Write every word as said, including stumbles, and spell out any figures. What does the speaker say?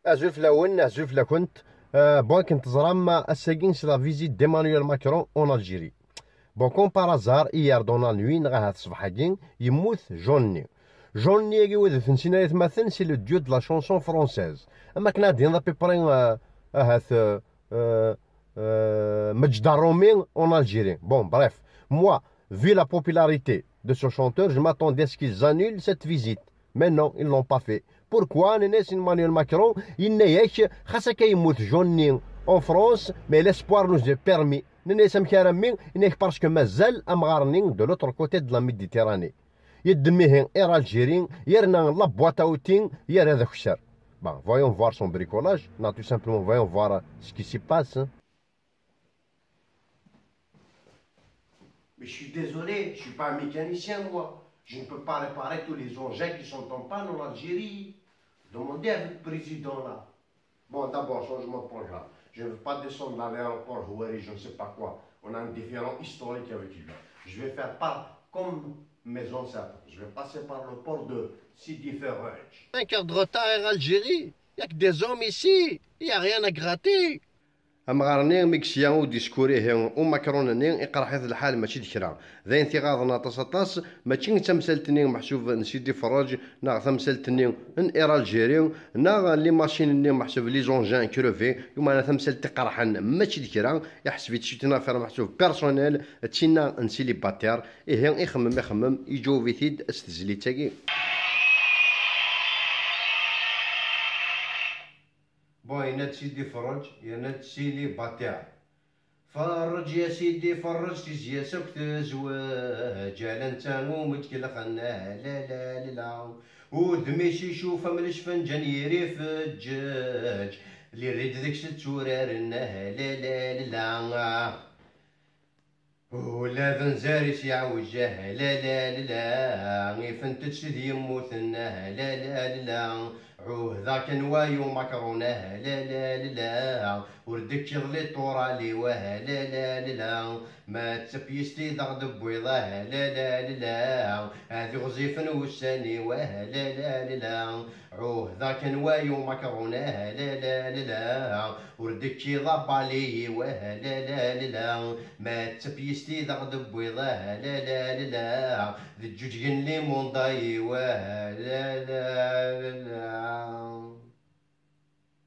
Azul fell-awen, azul fell-akent. Euh, bon, akken teẓram, ass-agi c'est la visite d'Emmanuel Macron en Algérie. Bon, comme par hasard, hier dans la nuit, neɣ ahat ṣṣbeḥ-agi, yemmut Johnny. Johnny-agi, wid ur t-nessin ara aytmaten, c'est le dieu de la chanson française. Am akken ad d-tiniḍ à peu près, euh, ahat, euh, euh, euh, Meǧda Rumi en Algérie. Bon, bref, moi, vu la popularité de ce chanteur, je m'attendais à ce qu'ils annulent cette visite. Mais non, ils l'ont pas fait. Pourquoi? Nnan-as Emmanuel Macron, yenna-yak, xas akka yemmut Johnny en France, mais l'espoir nous est permis. Nnan-as amek armi? Yenna-yak parce que mazal amɣar-nni de l'autre côté de la Méditerranée. Yeddem ihi Air Algérie, yerna la boîte à outils yerra d akessar. Bon, voyons voir son bricolage. Non, tout simplement, voyons voir ce qui s'y passe, hein. Mais je suis désolé, je suis pas un mécanicien, moi. Je ne peux pas réparer tous les engins qui sont en panne en Algérie. Demandez à votre président là. Bon, d'abord, changement de programme. Je ne veux pas descendre à l'aéroport Houari, je ne sais pas quoi. On a un différend historique avec lui. Je vais faire part comme mes ancêtres. Je vais passer par le port de Sidi Ferruj. Cinq heures de retard Air Algérie. Il y a que des hommes ici. Il y a rien à gratter. Amɣar-nni mi yesla i udiskur ihi n Macron-nni, iqerḥ-it lḥal mačči d kra. D ayen t-iɣaḍen aṭas aṭas, mačči d tamsalt-nni meḥsub n Sidi Ferruj, neɣ tamsalt-nni n Air Algérie, neɣ les machines-nni meḥsub les engins crevés, lameɛna tamsalt iqerḥen mačči d kra, iḥseb-itt une affaire meḥsub personnelle, d tinna n célibataire, ihi ixemmem, ixemmem, iǧaweb-it-id s tezlit-agi. Bon, yenna-d Sidi Ferruj, yerna-d célibataire. Ferruj ya Sidi Ferruj, tizya-s akk tezweǧ, ala netta umi d-kelxen, ah la la la la. Udem-is icuf am lesfenǧan yir ifeǧǧeǧ, li rrid deg-s tturaren, ah la la la la. Ula d anzar-is yeɛwej, ah la la la la, ifent-d tid yemmuten, ah la la la la. Ɛuhdeɣ-k anwa-y Macron, ah la la la la, ur d-tekkiḍ littoral-iw, ah la la la la. Ma d tapyist i d aɣ-d-tewwiḍ, ah la la la la, ad iɣzifen wussan-iw, ah la la la la. Ɛuhdeɣ-k anwa-y Macron, ah la la la la, ur d-tekkiḍ abali-iw, ah la la la la. Ma d tapyist i d aɣ-d-tewwiḍ, ah la la la la, d ǧǧuǧgen limunḍa-iw, ah la la la la.